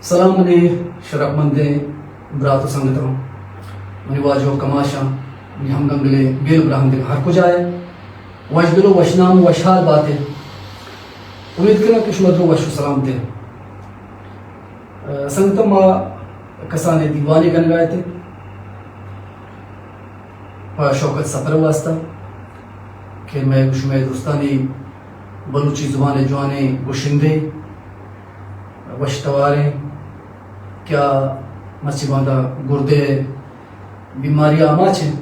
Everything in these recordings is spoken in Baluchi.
سلام منی شرفمندیں برات و سنگتاں، منی واجہ و کماشاں، منی ہمگنگلیں بیل و براہندگاں، ہر کجا ئے وشدل و وشنام و وشحال بات ئے۔ امید کناں کہ شما درو وش و سلامت ئے۔ سنگتاں، ما کسانیں دیوانے کنگا اتیں پہ شوکت سپر واسطہ کہ مئے گوں شمئے درستانی بلوچی زبان ءِ جوانیں گشندے، وش تواریں، کہ آ مرچی باندا گردے ءِ بیماری ءَ آماچ انت۔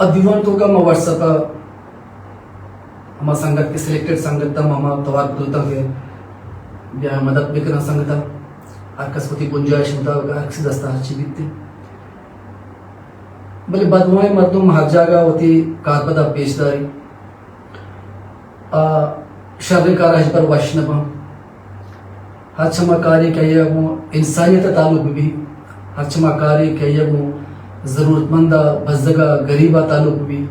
ءُ دیوان توکا ما واٹس ایپ ءَ ہما سنگت کہ سلیکٹڈ سنگت ءَ ما ہما توار کتگ کہ بیا مدد بکناں سنگت ءَ، ہر کس وتی گنجائش مطابق ہر کسی دست ءَ ہرچی بیت۔ بلے بدواہیں مردم ہر جاگہ وتی کارپد ءَ پیش داری۔ آ شریں کار ءَ ہچبر وش نہ باں۔ ہرچ ہما کارے کہ آئی ءَ گوں انسانیت ءَ تعلق بہ بی، ہرچ ہما کارے کہ آئی ءَ گوں ضرورتمند ءَ، بزگ ءَ، گریب ءَ تعلق بہ بی،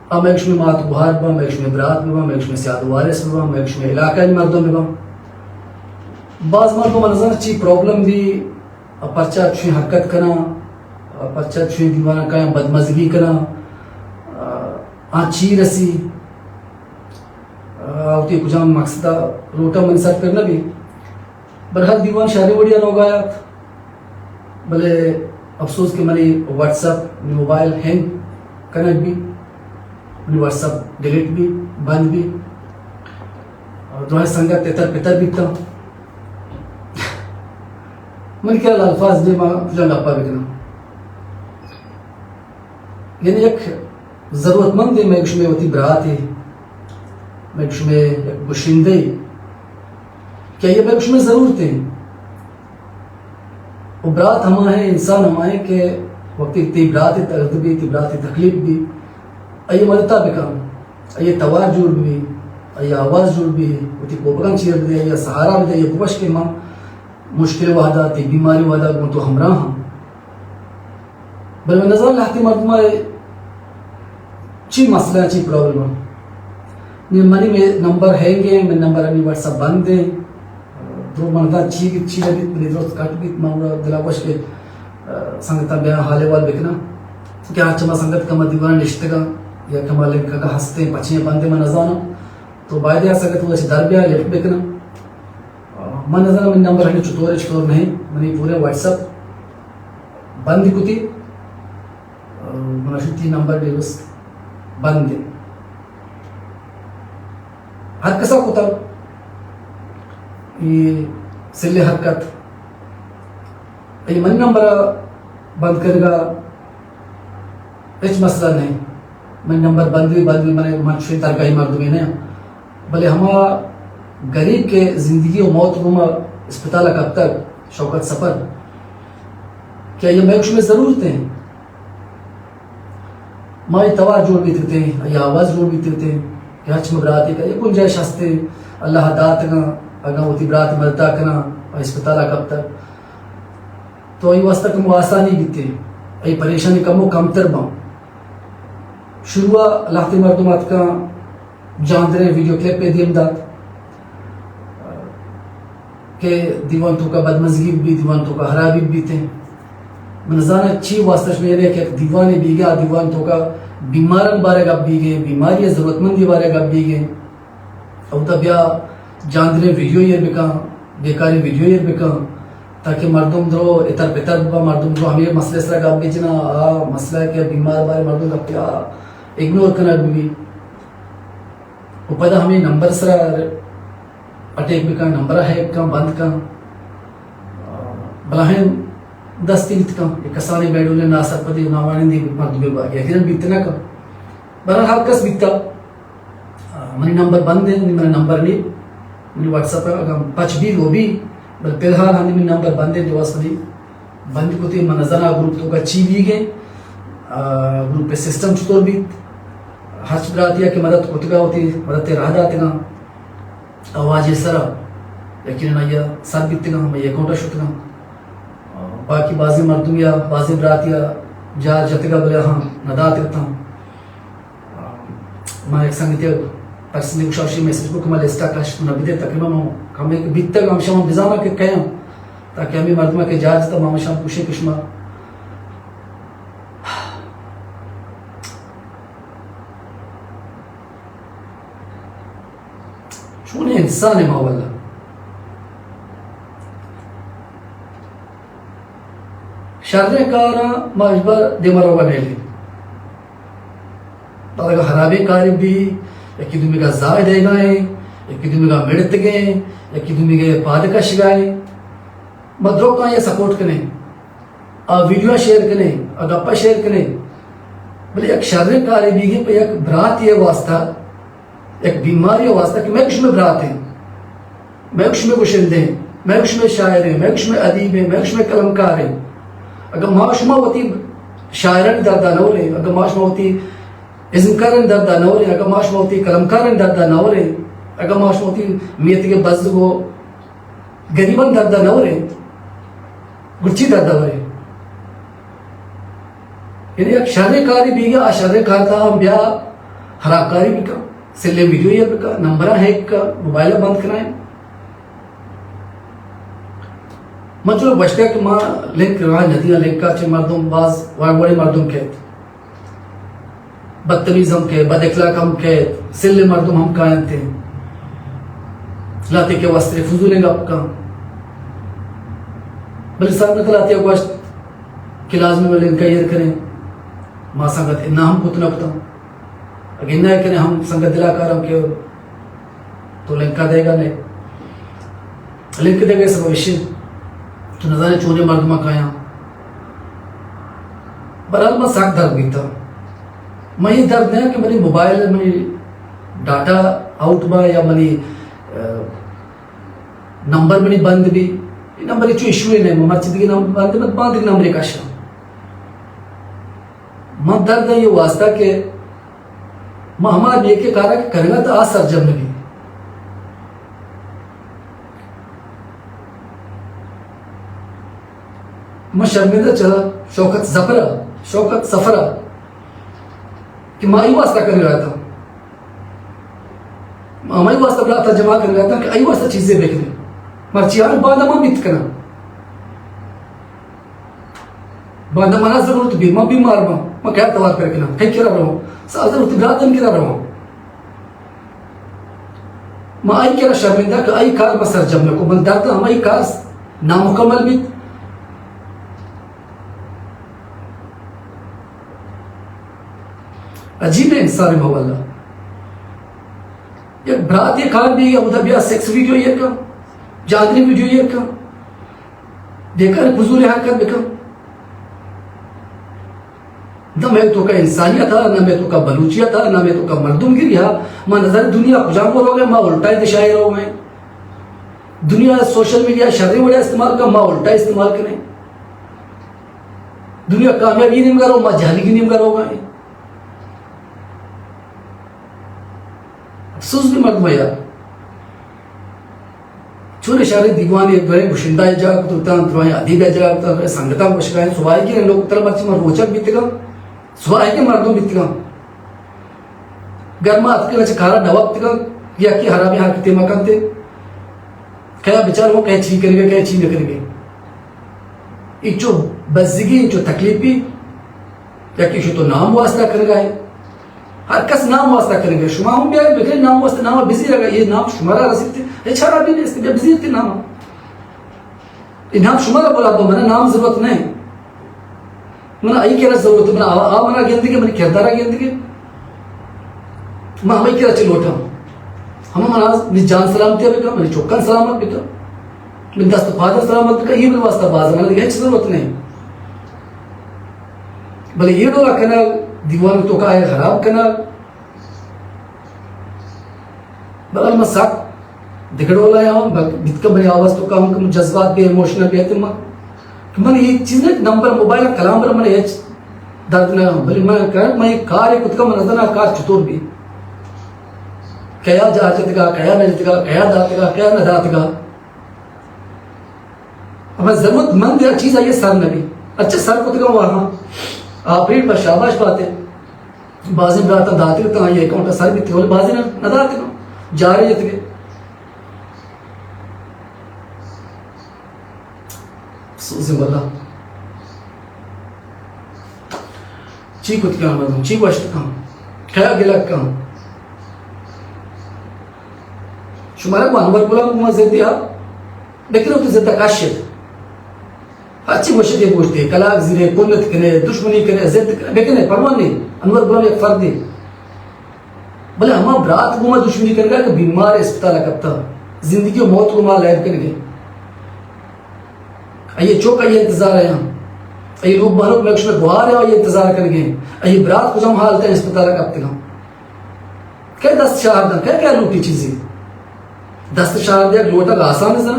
آ مئے شمئے مات گوہار بہ باں، مئے شمئے برات بہ باں، مئے شمئے سیاد و وارث بہ باں، مئے شمئے علاقہ ءِ مردم بہ باں۔ باز مردم من نزاناں چی پرابلم بی، آ پرچا چوئیں حرکت کناں، آ پرچا چوئیں دیواناں کایاں بدمزگی کناں، آ، آ چی رسی، آ وتی کجام مقصد ءَ لوٹاں من سر پر نہ بی۔ بہرحال دیوان شریں وڑی ءَ روگا ات، بلے افسوس کہ منی واٹس ایپ، منی موبائل ہینگ کنگ بی، منی واٹس ایپ ڈیلیٹ بی، بند بی۔ اور دراہیں سنگت تتر پتر بیتاں۔ من خیال الفاظ دے ما کجا گپا بکناں۔ یعنی یک ضرورتمندے، مئے شمئے وتی براتے، مئے شمئے یک گشندے کہ آئی ءَ مئے شمئے ضرورت انت۔ و برات ہما ہیں، انسان ہما ہیں کہ وقتی تئی براتے درد بی، تئی براتے تکلیف بی، آئی ءَ مدتا بکن، آئی ءِ توار جوڑ بی، آئی ءِ آواز جوڑ بی، وتی کوپگاں چیر بدے، آئی ءَ سہارا بدے، آئی ءَ بگوش کہ ما مشکل وہدا، تئی بیماری وہدا گوں تو ہمراہ ہاں۔ بلے من نزاناں لہتے مردم ءَ چی مسئلہ، چی پرابلم ہے۔ نی منی مے-، نمبر ہینگ ہیں، منی نمبر انی واٹس ایپ بند ہیں۔ درو من نزاناں چی بیت، چی نہ بیت، منی درست کٹ بیت، من گڑا دلا گوش کہ، آ، سنگتاں بیاں حال احوال بکناں کہ ہرچ ما سنگت کما دیوان نشتگاں یا کما لنک کا ہستیں، پچیں بندیں من نزاناں۔ تو باید ہے سنگت ودا چہ در بیاں، لفٹ بکناں۔ آ، من نزاناں منی نمبر ہنی چطور ہے، چطور نہیں، منی پورے واٹس ایپ بند کتی۔ آ، من اشتی نمبر درست بند ہے۔ ہر کسا کتا یہ سلے حرکت۔ اے منی نمبر بند کنگا ہچ مسئلہ نہیں۔ منی نمبر بند بی، بند بی، من، من چوشیں درگاہی مردمے نہ آں۔ بلے ہما گریب کہ زندگی و موت گوما اسپتال ءَ کپتگ، شوکت سپر، کہ آئی ءَ مئے شمئے ضرورت ہیں۔ ما اے توار جوڑ بیت کتیں، آئی آواز جوڑ بیت کتیں کہ ہرچ مئے براتے کہ اے گنجائش ہستیں، اللہ داتگاں، اگاں وتی برات مدتا کناں، آ اسپتال ءَ کپتگ۔ تو آئی واسطہ کمو آسانی بیتیں، آئی پریشانی کمو کمتر باں۔ شروع ءَ لہتے مردم اتکاں، جاندریں ویڈیو کلپے دیم دات کہ دیوان توکا بدمزگی بی، دیوان توکا ہرابی بیتیں۔ من زاناں چی واسطہ شمئے کہ یک دیوانے بیگا، دیوان توکا بیماران بارے گپ بیگیں، بیماری ضرورتمندی بارے گپ بیگیں۔ اودا بیا جاندریں ویڈیو ایر بکاں، بیکاریں ویڈیو ایر بکاں، تاکہ مردم درو اتر پتر ببا، مردم درو ہمیں مسئلے سرا گپ بجنا، آ مسئلہ کہ بیمار بارے مردم گپ آ اگنور کنگ بی۔ و پدا ہمیں نمبر سرا اٹیک بکن، نمبر ہیک کن، بند کن، بلاہیں دستی بیت کن، یک کسانیں بیڈولیں ناسرپدی و ناوانندی مردمے باگی، یقیناً بیت نہ کن۔ بہرحال ہر کس بیتا۔ آ، منی نمبر بند ہے، منی نمبر نہیں، منی واٹس ایپ اگر پچ بی رو بی، بل فی الحال ہمیں منی نمبر بند ہے، دوست منی بند کتے، من نزاناں گروپ توکا چی بیگیں، آ، گروپ سسٹم چطور بیت۔ ہرچ براتی کہ مدد کتگا وتی مدد راہ داتگاں، آ واجہ سرا یقیناً آئی سر بیتگاں، مئے اکاؤنٹ شتگاں۔ آ، باقی بازیں مردم یا بازیں براتی جار جتگا بلے ہم نداتگتاں۔ آ، ما یک سنگتی پرسنلی گوشا، شی میسج کو کہ ما لسٹا کش، منا بدے، تقریباً ما کمے کہ بیتگ ہمشا ما بزانا کہ کیاں، تاکہ ہمیں مردمہ کہ جاج تا ما ہمشا پوشیں کہ شما چونیں انسان ما واللہ۔ شریں کاراں ما ہچبر دیما روگا نیلیں۔ پدا اگاں خرابیں کارے بی، یکی دومیگا زاہ دیگا ایں، یکی دومیگا مڑتگیں، یکی دومیگا پاد کشگا ایں، ما درو کاں یا سپورٹ کنیں، آ ویڈیو شیئر کنیں، آ گپا شیئر کنیں۔ بلے یک شریں کارے بیگیں پہ یک براتے واسطہ، یک بیماری واسطہ کہ مئے شمئے برات ایں، مئے شمئے گشندہ ایں، مئے شمئے شاعر ایں، مئے شمئے ادیب ایں، مئے شمئے قلمکار ایں۔ اگر ما شما وتی شاعرانی دردا نہ وریں، اگر ما شما وتی ازمکارانی دردا نہ وریں، اگر ما شما وتی قلمکارانی دردا نہ وریں، اگر ما شما وتی میتگ بزگ و گریبانی دردا نہ وریں، گڑا چی دردا وریں؟ یعنی یک شریں کارے بیگا، آ شریں کار تا ہم بیا خرابکاری بکن، سلیں ویڈیو یا بکن، نمبراں ہیک کن، موبائل بند کنائیں۔ من چلو گوشتہ کہ ما لنک راہ ندیاں، لنکا چہ مردم باز وڑ وڑیں مردم کیت، بدتمیز ہم کیت، بد اخلاق ہم کیت، سلیں مردم ہم کاینت، لہتے کہ وسترے فضولیں گپ کن۔ بلے سنگت لہتے گوشت کہ لازمی ما لنکا ایر کنیں، ما سنگت انا ہم کت نہ کتاں۔ اگہ انا کنے ہم سنگت دلا کارم کہ تو لنکا دیگا نے۔ لنک دیگا سبب اشی، تو نزانے چونیں مردماں کایاں۔ بہرحال من سک درد بیتا۔ من یہ درد نہ کہ منی موبائل، منی ڈاٹا آؤٹ با یا منی، آ، نمبر منی بند بی۔ یہ نمبر چو ایشو نہیں، مرچی دیگہ نمبر بند، من باندگہ نمبر کشاں۔ من درد یہ واسطہ کہ ما ہما نیکیں کارا کہ کنگا تا آ سرجم نبی۔ من شرمندہ چہ شوکت ظفرا، شوکت سفرا کہ ما ای واسطہ کنگا تا۔ ما ہمائی واسطہ براتا جمع کنگا تا کہ ای واسطہ چیزے بکنی۔ مرچی آن باندا من بیت کناں۔ باندا منا ضرورت بی، ما بیمار باں، ما کیا توار پر کناں، کئی کرا رہوں، سا ضرورت براتن کرا رہوں۔ ما آئی کرا شرمندہ کہ آئی کار ما سرجم نکو، من درد ہم آئی کار نامکمل بیت۔ عجیب انسان ما واللہ۔ یک برات یک کار بی، یا بدا بیا سیکس ویڈیو یہ کن، جادری ویڈیو یہ کن۔ بیکار فضول حرکت بکن۔ نہ مئے توکا انسانیت ہا، نہ مئے توکا بلوچیت ہا، نہ مئے توکا مردم گری ہا۔ ما نظر دنیا کجام کو روگے، ما الٹا دشائے روگے۔ دنیا سوشل میڈیا شریں وڑے استعمال کا، ما الٹا استعمال کریں۔ دنیا کامیابی نیمگا رو، ما جہلگی نیمگا روگے۔ افسوس بی مردم یار۔ چون اشارے دیوانے، درائیں گشندہ جاگہ کتگ اتاں، درائیں ادیب جاگہ کتگ، درائیں سنگتاں گوشگا ایں، سوائے کہ لوگ تر مرچی من روچگ بیتگاں، سوائے کہ مردم بیتگاں۔ گرما اتکگاں چہ کارا نہ وپتگاں، یکی حرابی حرکتے مکنتے۔ کیا بچار وہ کیا چی کرگے، کیا چی نہ کرگے۔ ایچو بزگی، ایچو تکلیفی، یکی شو تو نام واسطہ کرگا ہے۔ ہر کس نام واسطہ کنگے، شما ہم بیائے بکنے نام واسطہ، نام بزیر، اگر یہ نام شمارا رسیت، ہچ خرابی نیست، بیا بزیر تے نام۔ یہ نام شمارا بلا دو، منا نام ضرورت نہیں۔ منا ای کرا ضرورت، منا آ، آ منا گندگے، منی کردارا گندگے۔ ما ہمیں کرا چی لوٹاں۔ ہم منا نی جان سلامتی بکا، منی چوکان سلامت بکا، منی دست پادر سلامت بکا، یہ من واسطہ باز، منا دیگه ہچ ضرورت نہیں۔ بلے یہ ڈولا کنگ، دیوان توکا آئے خراب کنگ، بلے من سک دگہ ڈولا آیاں، بلکہ بیتکا منی آواز توکا ہم کہ من جذبات بے، ایموشنل بے، تو من، کہ من یہ چیز نے نمبر موبائل کلام پر من ہچ درد نہ ہوں، بلے من کر، من یہ کار کتکا من نظر نہ کار چطور بی، کیا جا جتگا، کیا نہ جتگا، کیا داتگا، کیا نہ داتگا۔ ہمیں ضرورت مند یا چیز آئیے سر نبی۔ اچھا سر کتگا وہاں، آپریٹ پر شاباش باتے۔ بازیں براتاں داتگ اتاں، آئی اکاؤنٹ ءَ سر بیتگ، بلے بازیں نہ، نہ داتگ، جارے جتگ۔ سوزیں بلا۔ چی کت کن مردم؟ چی گوشت کن؟ کیا گلگ کن؟ شمارا گوں انور غلام گوں ما زدی ءَ بکن، وتی زد ءَ کشت۔ ہرچی گوشت ئے گوشت ئے، کلاگ زیرے، کنت کنے، دشمنی کنے، زد کنے، بکنے، پرواہ نہیں۔ انور غلام یک فردے۔ بلے ہما برات گوں ما دشمنی کنگا کہ بیمار اسپتال ءَ کپتا، زندگی و موت گوں ما لعب کنگے۔ آئی چوک آئی انتظار ءَ آں۔ آئی لوگ بہنوک، مئے شمئے گوار ءَ آئی انتظار کنگے۔ آئی برات کجام حالت ءَ اسپتال ءَ کپتگاں۔ کئے دست شہار داں، کئے کئے لوٹی چیزی؟ دست شہار دیگ لوٹگ آسان زنا؟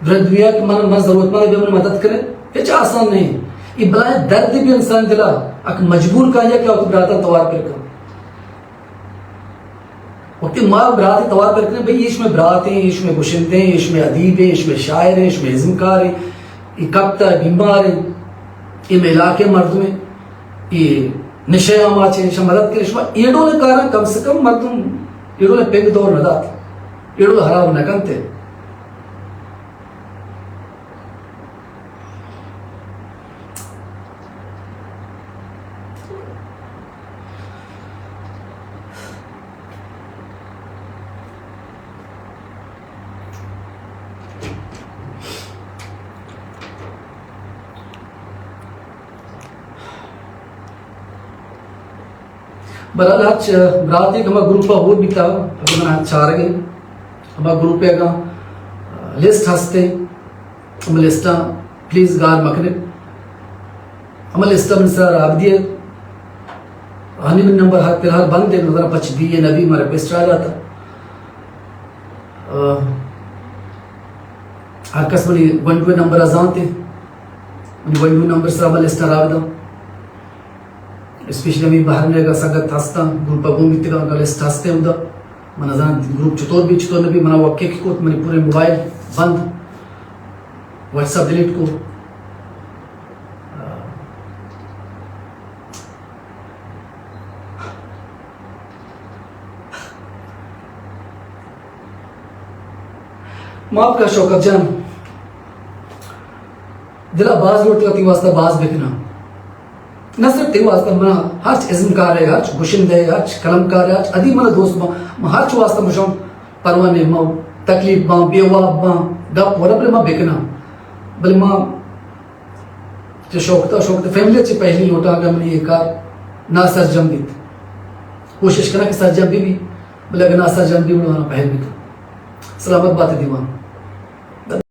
در دنیا کہ من، من ضرورت مند بیا من مدد کرے، ہچ آسان نہیں۔ یہ بلائیں درد بھی انسان دلا، اک مجبور کا یا کہ وقت براتاں توار پر کن۔ وقتی ما برات توار پر کریں، بھئی، یہ شمئے برات ہیں، یہ شمئے گشندے ہیں، یہ شمئے ادیب ہیں، یہ شمئے شاعر ہیں، یہ شمئے ازمکار ہیں، یہ کپتا ہے، بیمار ہیں، یہ مئے علاقے مردم ہیں، یہ نشے آماچ ہیں، شما مدد کریں، شما یہ ڈول کاراں کم سے کم مردم یہ ڈول پنگ دور نہ دات، یہ ڈول خراب نہ کنتے۔ بہرحال ہرچ برات ایک ہما گروپ ءَ ہور بیتا، اگر من چارگ ہیں، ہما گروپ ءَ اگاں لسٹ ہستے، ہما لسٹاں پلیز گار مکنت۔ ہما لسٹ ءَ من سرا رابدی ات۔ آنی من نمبر ہر فی الحال بند ہے، نظر پچ بی اے نبی ما ریکویسٹ آ داتا۔ آ، ہر کس منی ون ٹو نمبر ءَ زانتے۔ منی ون ٹو نمبر سرا ہما لسٹ ءَ رابداں۔ اسپیشلی ہمے بحرین ءَ سنگت ہستاں، گروپ ءَ گون بیتگاں، اگاں لسٹ ہستیں اودا۔ من نزاناں گروپ چطور بی، چطور نہ بی، منا وکے کی کت، منی پورے موبائل بند، واٹس ایپ ڈیلیٹ کو۔ معاف کا شوکت جان، دلا باز لوٹتا تئی واسطہ باز بکناں۔ نہ صرف تئی واسطہ، من ہرچ ازمکار ہے، ہرچ گشندہ ہے، ہرچ قلمکار ہے، ہرچ ادیب من دوست باں، من ہرچ واسطہ مشاں پرواہ نہیں، من تکلیف باں، بے واب باں، گپ ورا بلے من بکناں۔ بلے من چہ شوکتا، شوکتا فیملی چہ پہلی لوٹاں کہ من یہ کار نہ سرجم بیت۔ کوشش کناں کہ سرجم بی بی، بلے اگر نہ سرجم بی، من پہل بیت۔ سلامت بات دیوان۔